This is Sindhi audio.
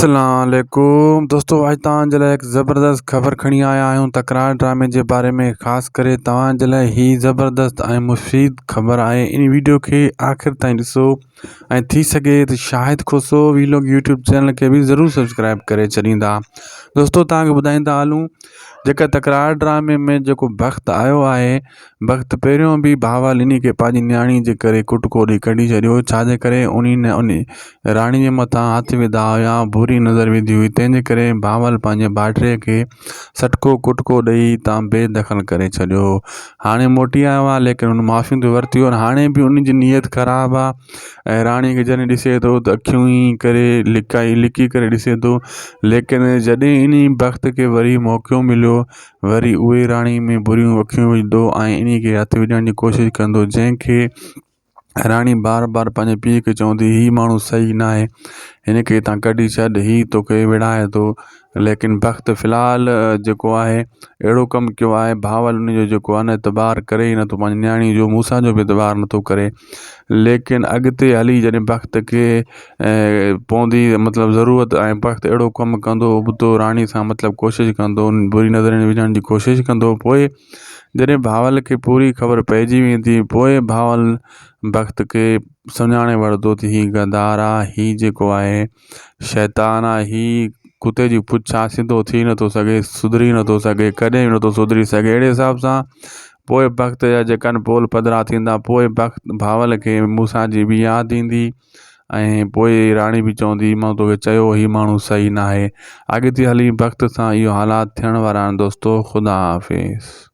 اسلام عليڪم دوستو اڄ توهان جي لاء هڪ زبردست خبر کڻي آيا آهيون تڪرار ڊرامي جي باري ۾ خاص ڪري توهان جي لاء هي زبردست ۽ مفيد خبر آهي ان ويڊيو کي آخر تائين ڏسو ۽ ٿي سگهي ته Shahid Khoso vlog YouTube channel کي به ضرور سبسڪرائب ڪري ڇڏيندا دوستو توهان کي ٻڌائيندا هلون جيڪا تڪرار ڊرامي ۾ جيڪو بخت آيو آهي بخت پهريون به بهاول انهي کي پنهنجي نياڻي جي ڪري ڪٽڪو ڏئي ڪڍي ڇڏيو هو، ڇا جي ڪري انهي نه انهي راڻي جي مٿان هٿ وڌا هيا، بري نظر وڌي هئي، تنهن جي ڪري بهاول پنهنجي ڀائٽي کي سٽڪو ڪٽڪو ڏئي تان بي دخل ڪري ڇڏيو هو. هاڻي موٽي آيو آهي، ليڪن هن معافيون ته ورتيون آهن، هاڻي به ان جي نيت خراب آهي ۽ راڻي کي جڏهن ڏسي ٿو ته اکيون ئي ڪري لڪائي لڪي ڪري ڏسي ٿو، ليڪن جڏهن انهي بخت کي وري موقعو مليو وري اهي راڻي ۾ بريون اکيون وجهندو ۽ انهي کي هٿ وجهڻ جي ڪوشش ڪندو جنهن کي راڻي بار بار پنهنجي پيء کي چوندي هي ماڻهو صحيح ناهي هن کي هتان ڪڍي ڇڏ هي توکي وڙهائي ٿو ليڪن بخت في الحال جيڪو آهي اهڙو ڪم ڪيو آهي بهاول ان جو جيڪو آهي نه اعتبار ڪري ئي نٿو پنهنجي نياڻي جو موسيٰ جو به اعتبار نٿو ڪري ليڪن اڳتي هلي جڏهن بخت کي پوندي مطلب ضرورت ۽ بخت اهڙو ڪم ڪندو ابتو راڻي سان مطلب ڪوشش ڪندو بري نظر ۾ وجهڻ جي ڪوشش ڪندو پوء جڏهن بهاول کي پوري خبر پئجي ويندي پوء بهاول بخت کي سڃاڻي وٺندو ته هي غدار آ هي جيڪو آهي شيطان آ هي ڪتي جي پڇ آ سڌو ٿي نٿو سگهي سڌري نٿو سگهي ڪڏهن به نٿو سڌري سگهي اهڙي حساب سان پوء بخت جا جيڪا پول پڌرا ٿيندا پوء بخت بهاول کي موسيٰ جي به ياد ايندي ۽ پوء راڻي به چوندي مان توکي چيو هي ماڻهو صحيح ناهي اڳتي هلي بخت سان اهو حالات ٿيڻ وارا آهن دوستو خدا حافظ.